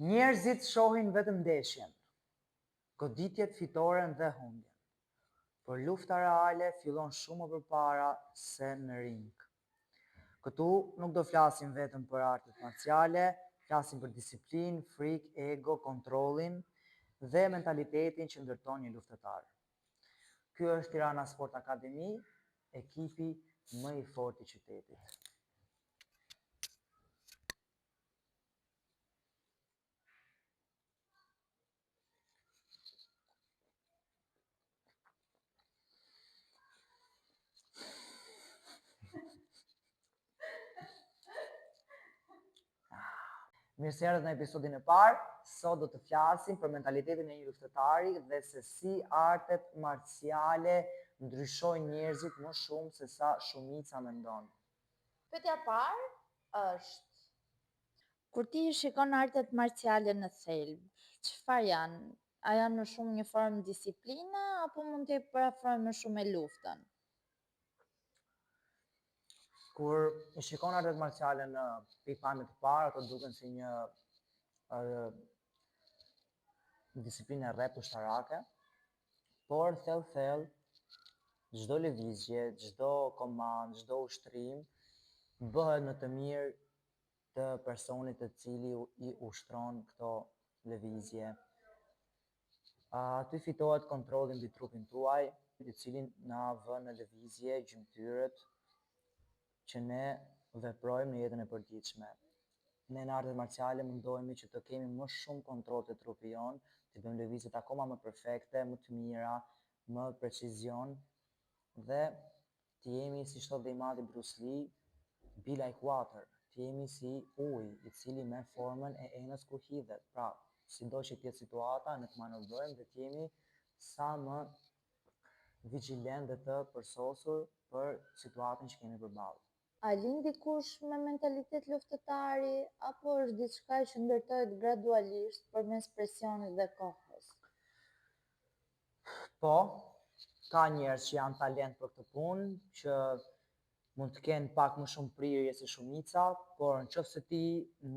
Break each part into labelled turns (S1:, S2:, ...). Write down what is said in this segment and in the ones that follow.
S1: Njerëzit shohin vetëm ndeshjen, goditjet, fitoren dhe humbjen. Por lufta reale fillon shumë më përpara se në ring. Këtu nuk do flasim vetëm për artet marciale, flasim për disiplinë, frikë, ego, kontrollin dhe mentalitetin që ndërton një luftëtar. Ky është Tirana Sport Academy, ekipi më i fortë i qytetit. Mirë se erdhët në episodin e parë. Sot do të flasim për mentalitetin e një luftëtari dhe se si artet marciale ndryshojnë njerëzit më shumë se sa shumica mendon.
S2: Pyetja e parë është Kur ti i shikon artet marciale në thelb, çfarë janë? A janë më shumë një formë disipline apo mund t'i përafrojmë më shumë me luftën?
S1: Kur i shikon artet marciale në pikëpamje të parë, ato duken si një disiplinë e rreptë ushtarake, por thellë thellë çdo lëvizje, çdo komandë, çdo ushtrim bëhet në të mirë të personit të cili i ushtron këto lëvizje. Aty fitohet kontrolli mbi trupin tuaj, i cili na vë në lëvizje gjymtyrët që ne veprojmë në jetën e përditshme. Ne në artet marciale mundohemi që të kemi më shumë kontroll te trupi jonë, të bëjmë lëvizjet akoma më perfekte, më të mira, më precizion dhe të jemi siç thotë dhe i madhi Bruce Lee, be like water, të jemi si uji, i cili merr formën e enës ku hidhet. Pra, sido që të jetë situata, ne të manovrojmë dhe të jemi sa më vigjilent dhe të përsosur për situatën që kemi përballë.
S2: A lind dikush me mentalitet luftëtari apo është diçka që ndërtohet gradualisht përmes presionit dhe kohës?
S1: Po, ka njerëz që janë talent për këtë punë, që mund të kenë pak më shumë prirje se shumica, por në qoftë se ti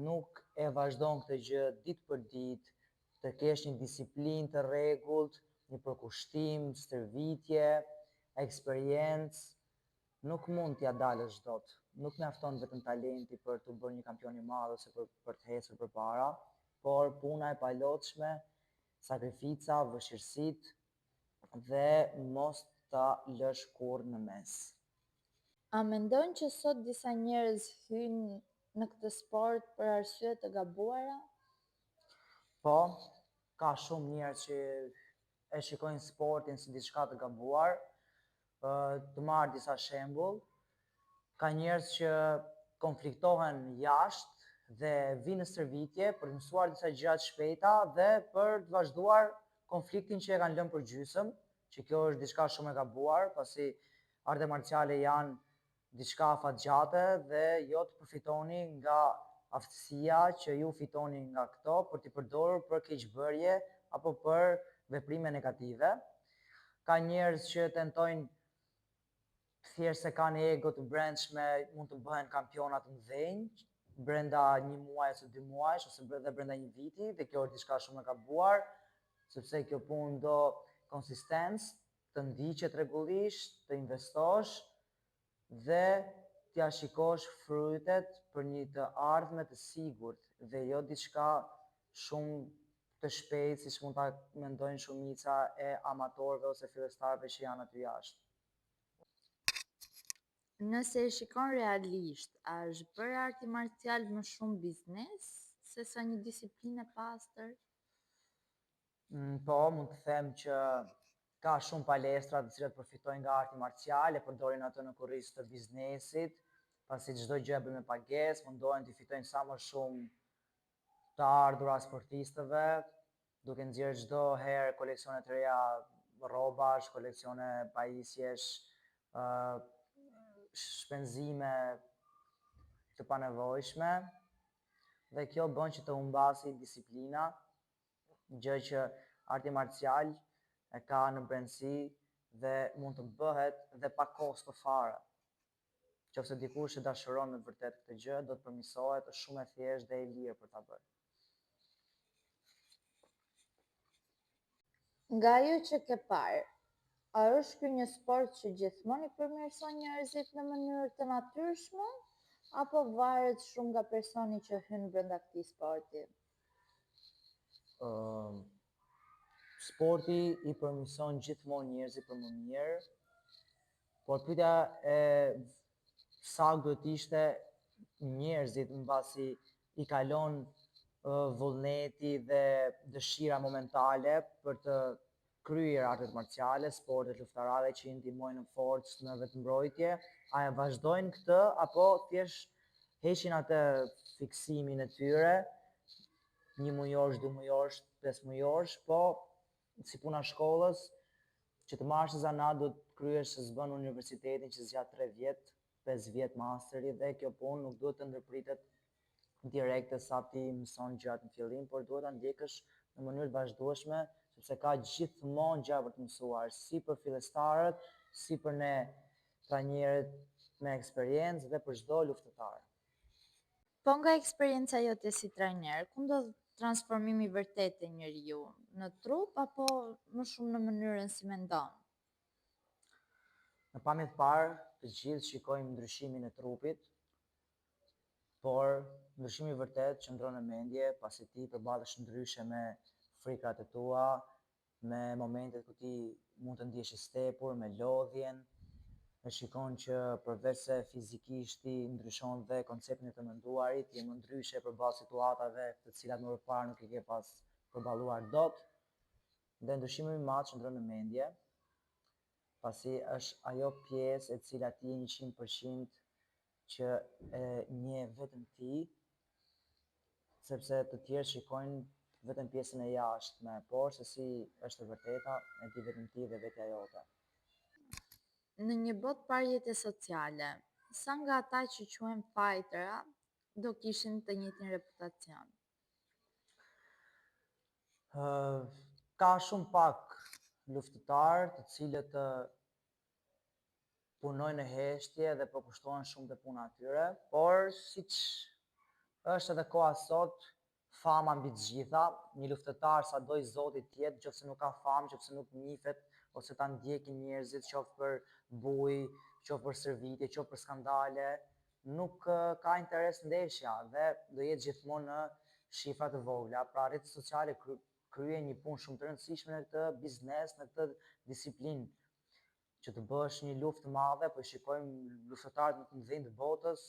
S1: nuk e vazhdon këtë gjë ditë për ditë, të kesh një disiplinë të rregullt, një përkushtim, stërvitje, eksperiencë, nuk mund t'ia dalësh dot. Nuk mjafton vetëm talenti për t'u bërë një kampion i madh ose për, për të ecur përpara, por puna e palodhshme, sakrifica, vështirësitë dhe mos ta lësh kurrë në mes.
S2: A mendon që sot disa njerëz hyjnë në këtë sport për arsye të gabuara?
S1: Po, ka shumë njerëz që e shikojnë sportin si diçka të gabuar. Të marr disa shembull, ka njerëz që konfliktohen jashtë dhe vijnë në stërvitje për të mësuar disa gjëra të shpejta dhe për të vazhduar konfliktin që e kanë lënë për gjysëm, që kjo është diçka shumë e gabuar, pasi artet marciale janë diçka afatgjate dhe jo të përfitoni nga aftësia që ju fitoni nga këto për t'i përdorur për keqbërje apo për veprime negative. Ka njerëz që tentojnë thjesht se kanë ego të brendshme, mund të bëhen kampiona të mëdhenj brenda një muaji ose dy muajsh ose dhe brenda një viti dhe kjo është diçka shumë e gabuar, sepse kjo punë do konsistencë, të ndiqet rregullisht, të investosh dhe t'ia shikosh frytet për një të ardhme të sigurt dhe jo diçka shumë të shpejtë siç mund ta mendojnë shumica e amatorëve ose fillestarëve që janë aty jashtë.
S2: Nëse e shikon realisht, a është bërë arti marcial më shumë biznes sesa një disiplinë e pastër?
S1: Po, mund të them që ka shumë palestra të cilat përfitojnë nga arti marcial, e përdorin atë në kurriz të biznesit, pasi çdo gjë e bëjnë me pagesë, mundohen të fitojnë sa më shumë të ardhura sportistëve, duke nxjerrë çdo herë koleksione të reja rrobash, koleksione pajisjesh, shpenzime të panevojshme dhe kjo bën që të humbasi disiplina, gjë që arti marcial e ka në brendësi dhe mund të bëhet dhe pa kosto fare. Qoftë se dikush e dashuron me të vërtetë këtë gjë, do të përmirësohet, është shumë e thjeshtë dhe e lirë për ta bërë.
S2: Nga ajo që ke parë, a është ky një sport që gjithmonë i përmirëson njerëzit në mënyrë të natyrshme, apo varet shumë nga personi që hyn brenda këtij
S1: sporti? Uh, sporti i përmirëson gjithmonë njerëzit për më mirë, por pyetja e saktë duhet të ishte njerëzit mbasi i kalon vullneti dhe dëshira momentale për të kryer artet marciale, sportet luftarake që i ndihmojnë në forcë, në vetëmbrojtje, a e vazhdojnë këtë apo thjesht heqin atë fiksimin e tyre, një mujorsh, dy mujorsh, pesë mujorsh, po si puna shkollës, që të marrësh zanat duhet të kryesh se s'bën universitetin që zgjat 3 vjet, 5 vjet masteri dhe kjo punë nuk duhet të ndërpritet direkte sa ti mëson gjërat në fillim, por duhet ta ndjekësh në mënyrë të vazhdueshme, sepse ka gjithmonë gjëra për të mësuar, si për fillestarët, si për ne trajnerët me eksperiencë dhe për çdo luftëtar.
S2: Po nga eksperienca jote si trajner, ku ndodh transformimi i vërtetë te njeriu, në trup apo më shumë në mënyrën si mendon?
S1: Në pamje të parë, të gjithë shikojmë ndryshimin e trupit, por ndryshimi i vërtetë qëndron në mendje, pasi ti përballesh ndryshe me frikrat e tua, me momentet ku ti mund të ndihesh i stepur, me lodhjen, e shikon që përveç se fizikisht ti ndryshon dhe konceptin e të menduarit, je më ndryshe përballë situatave të cilat më përpara nuk i ke pas përballuar dot. Dhe ndryshimi më i madh qëndron në mendje, pasi është ajo pjesë e cila ti je 100% që e njeh vetëm ti, sepse të tjerë shikojnë vetëm pjesën e jashtme, por se si është e vërteta, e di vetëm ti dhe vetja jote.
S2: Në një botë pa rrjete sociale, sa nga ata që quhen fightera do kishin të njëjtin reputacion?
S1: Ka shumë pak luftëtarë të cilët punojnë në heshtje dhe përkushtohen shumë te puna e tyre, por siç është edhe koha sot, fama mbi të gjitha, një luftëtar sado i zoti të jetë, qoftë se nuk ka famë, qoftë se nuk njihet ose ta ndjekin njerëzit, qoftë për bujë, qoftë për stërvitje, qoftë për skandale, nuk ka interes ndeshja dhe do jetë gjithmonë në shifra të vogla. Pra rrjetet sociale kryejnë një punë shumë të rëndësishme në këtë biznes, në këtë disiplinë që të bësh një luftë të madhe, po i shikojmë luftëtarët më të mëdhenj të botës,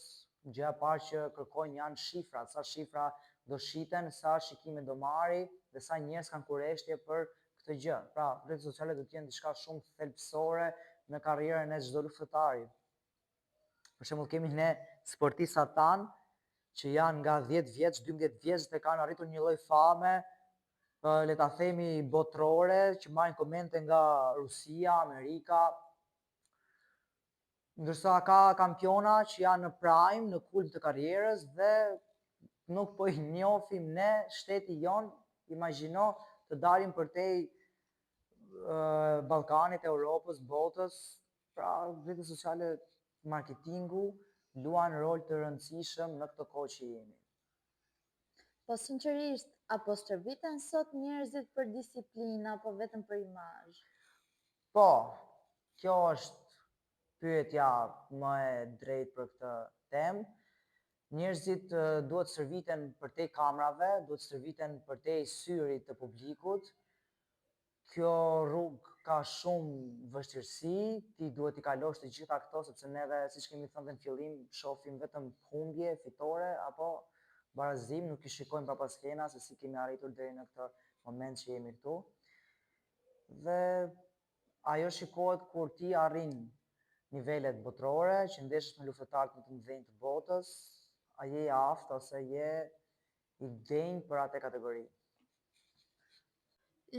S1: gjëja e parë që kërkojnë janë shifrat, sa shifra do shiten, sa shikime do marri dhe sa njerëz kanë kureshtje për këtë gjë. Pra, rrjetet sociale do të jenë diçka shumë thelbësore në karrierën e çdo luftëtari. Për shembull kemi ne sportistat tanë që janë nga 10 vjeç, 12 vjeç dhe kanë arritur një lloj fame le ta themi botërore, që marrin komente nga Rusia, Amerika, ndërsa ka kampiona që janë në prime, në kulm të karrierës dhe nuk po i njohim ne shteti jonë, imagjino të dalim përtej Ballkanit, Europës, botës, pra rrjetet sociale, marketingu luan rol të rëndësishëm në këtë kohë që jemi.
S2: Po sinqerisht, a po stërviten sot njerëzit për disiplinë apo vetëm për imazh?
S1: Po, kjo është pyetja më e drejtë për këtë temë. Njerëzit duhet të stërviten përtej kamerave, duhet të stërviten përtej syrit të publikut, Kjo rrugë ka shumë vështirësi, ti duhet t'i kalosh të gjitha këto sepse neve, siç kemi thënë dhe në fillim, shohim vetëm humbje, fitore apo barazim, nuk i shikojmë prapa skena se si kemi arritur deri në këtë moment që jemi këtu. Dhe ajo shikohet kur ti arrin nivelet botërore, që ndeshesh me luftëtarët më të mëdhenj të botës, a je i aftë ose je i denjë për atë kategori.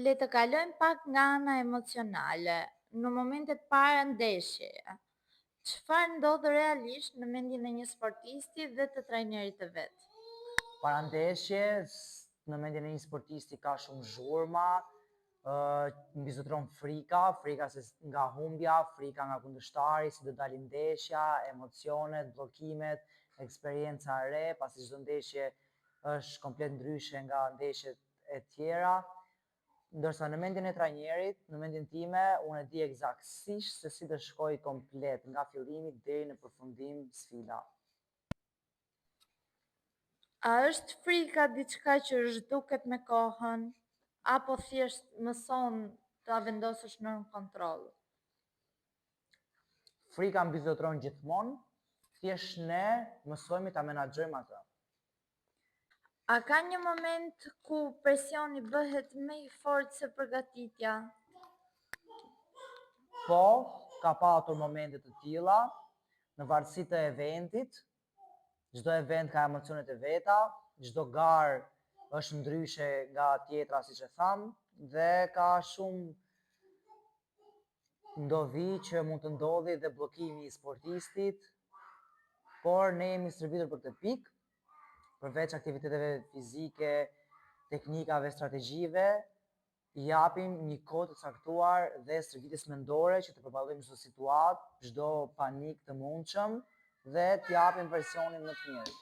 S2: Le të kalojmë pak nga ana emocionale, në momentet para ndeshjeje. Çfarë ndodh realisht në mendjen e një sportisti dhe të trajnerit të vet?
S1: Para ndeshjes, në mendjen e një sportisti ka shumë zhurma, mbizotëron frika, frika se nga humbja, frika nga kundërshtari, si do dali ndeshja, emocionet, bllokimet, eksperienca e re, pasi çdo ndeshje është komplet ndryshe nga ndeshjet e tjera. Ndërsa në mendjen e trajnerit, në mendjen time, unë e di ekzaktësisht se si të shkojë komplet nga fillimi deri në përfundim sfida.
S2: A është frika diçka që zhduket me kohën, apo thjesht mëson ta vendosësh nën kontroll?
S1: Frika mbizotëron gjithmonë, thjesht ne mësojmë ta menaxhojmë atë.
S2: A ka një moment ku presioni bëhet më i fortë se përgatitja?
S1: Po, ka patur momente të tilla, në varësi të eventit, çdo event ka emocionet e veta, çdo garë është ndryshe nga tjetra siç e thamë, dhe ka shumë ndodhi që mund të ndodhi dhe bllokimi i sportistit, por ne jemi stërvitur për këtë pikë, përveç aktiviteteve fizike, teknikave, strategjive, i japim një kohë të caktuar dhe stërvitjes mendore që të përballojmë çdo situatë, çdo panik të mundshëm dhe të japim versionin më të mirë.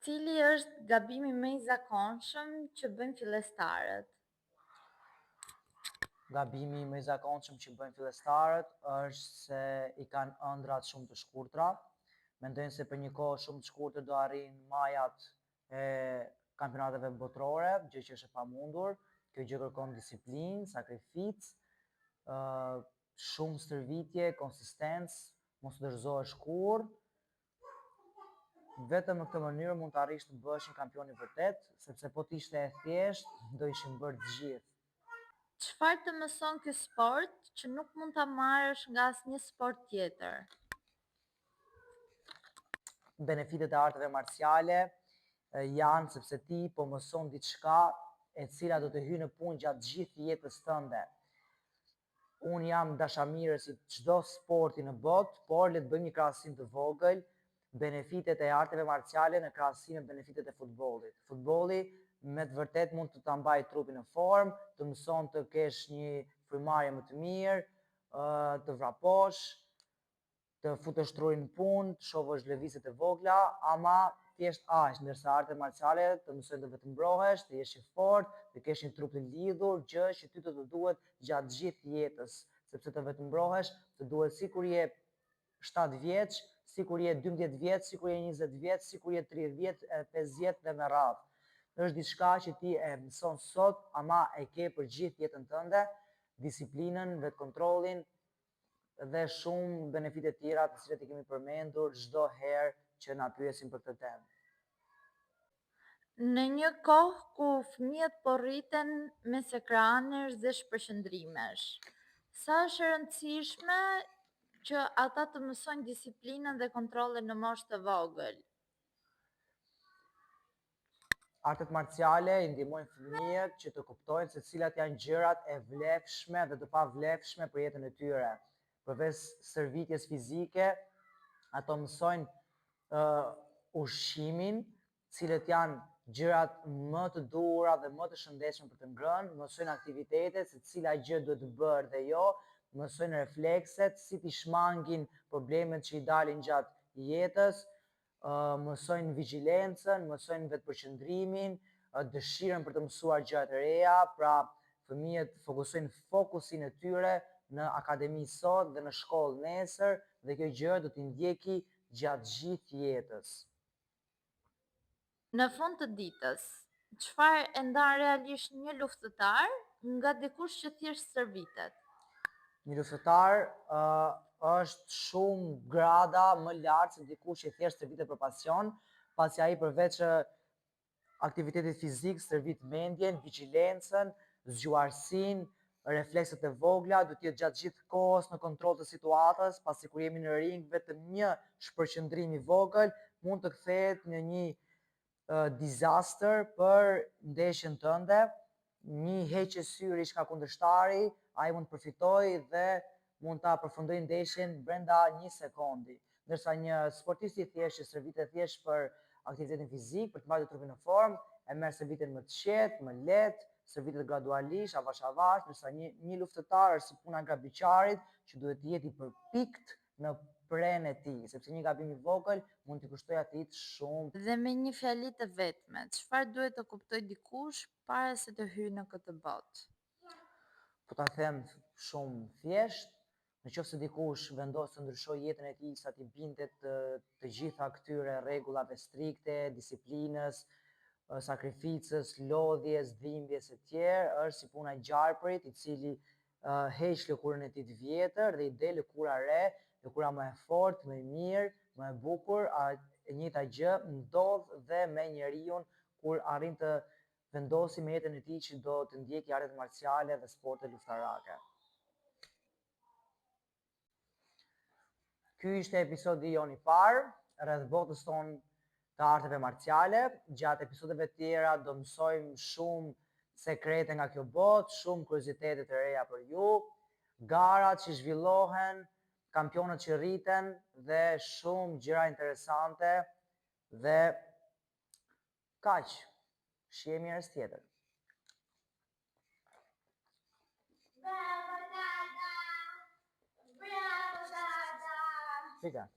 S2: Cili është gabimi më i zakonshëm që bëjnë fillestarët?
S1: Gabimi më i zakonshëm që bëjnë fillestarët është se i kanë ëndrrat shumë të shkurtra, mendojnë se për një kohë shumë të shkurtër do arrijnë majat e kampionateve botërore, gjë që është e pamundur. Kjo gjë kërkon disiplinë, sakrificë, shumë stërvitje, konsistencë, mos të dorëzohesh kurrë. Vetëm në këtë mënyrë mund të arrish të bëhesh një kampion i vërtetë, sepse po të ishte e thjeshtë, do ishim bërë të gjithë.
S2: Çfarë të mëson ky sport që nuk mund ta marrësh nga asnjë sport tjetër?
S1: Benefitet e arteve marciale janë sepse ti po mëson diçka e cila do të hyjë në punë gjatë gjithë jetës tënde. Unë jam dashamirës i çdo sporti në botë, por le të bëjmë një krahasim të vogël, benefitet e arteve marciale në krahasim me benefitet e futbollit. Futbolli me të vërtetë mund të ta mbajë trupin në formë, të mëson të kesh një frymëmarrje më të mirë, të vraposh, të futësh trurin në punë, të shohësh lëvizjet e vogla, ama thjesht aq, ndërsa artet marciale të mësojnë të vetëmbrohesh, të jesh i fortë, të kesh një trup të lidhur, gjë që ty do të duhet gjatë gjithë jetës, sepse të vetëmbrohesh të duhet si kur je 7 vjeç, si kur je 12 vjeç, si kur je 20 vjeç, si kur je 30, 50 dhe me radhë. Është diçka që ti e mëson sot, ama e ke për gjithë jetën tënde, disiplinën, vetëkontrollin, dhe shumë benefite tjera të cilat i kemi përmendur çdo herë që na pyesin për këtë temë.
S2: Në një kohë ku fëmijët po rriten mes ekranesh dhe shpërqendrimesh, sa është e rëndësishme që ata të mësojnë disiplinën dhe kontrollin në moshë të vogël?
S1: Artet marciale i ndihmojnë fëmijët që të kuptojnë se cilat janë gjërat e vlefshme dhe të pavlefshme për jetën e tyre. Përveç stërvitjes fizike, ato mësojnë uh, ushqimin, cilët janë gjërat më të duhura dhe më të shëndetshme për të ngrënë, mësojnë aktivitetet se cila gjë duhet bërë dhe jo, mësojnë reflekset, si t'i shmangin problemet që i dalin gjatë jetës, mësojnë vigjilencën, mësojnë vetëpërqendrimin, dëshirën për të mësuar gjëra të reja, pra fëmijët fokusojnë fokusin e tyre në akademi sot dhe në shkollë nesër dhe kjo gjë do t'i ndjeki gjatë gjithë jetës.
S2: Në fund të ditës, çfarë e ndan realisht një luftëtar nga dikush që thjesht stërvitet?
S1: Një luftëtar uh, është shumë grada më lart se dikush që thjesht stërvitet për pasion, pasi ai përveç aktivitetit fizik stërvit mendjen, vigjilencën, zgjuarsinë, reflekset e vogla, duhet të jetë gjatë gjithë kohës në kontroll të situatës, pasi kur jemi në ring vetëm një shpërqendrim i vogël mund të kthehet në një disaster për ndeshjen tënde, një heqje syri nga kundërshtari, ai mund të përfitojë dhe mund ta përfundojë ndeshjen brenda një sekondi. Ndërsa një sportist i thjeshtë që stërvitet thjesht për aktivitetin fizik, për të mbajtur trupin në formë, e merr stërvitjen më të qetë, më lehtë, stërvitet gradualisht, avash avash, ndërsa një një luftëtar është si puna e grabitqarit që duhet të jetë i përpikt në prenë e tij, sepse një gabim i vogël mund t'i kushtojë atij shumë.
S2: Dhe me një fjali të vetme, çfarë duhet të kuptojë dikush para se të hyjë në këtë botë?
S1: Po ta them shumë thjesht, në qoftë se dikush vendos të ndryshojë jetën e tij sa t'i bindet të, të gjitha këtyre rregullave strikte, disiplinës, sakrificës, lodhjes, dhimbjes e tjerë, është si puna e gjarprit, i cili uh, heq lëkurën e tij të vjetër dhe i del lëkura e re, lëkura më e fortë, më e mirë, më e bukur, a, e njëjta gjë ndodh dhe me njeriun kur arrin të vendosi me jetën e tij që do të ndjekë artet marciale dhe sportet luftarake. Ky ishte episodi jonë i parë rreth botës tonë të arteve marciale. Gjatë episodeve të tjera do mësojmë shumë sekrete nga kjo botë, shumë kuriozitete të reja për ju, garat që zhvillohen, kampionët që rriten dhe shumë gjëra interesante dhe Kaq. Shihemi herës tjetër.
S2: Bravo Dada! Bravo Dada!
S1: Fika.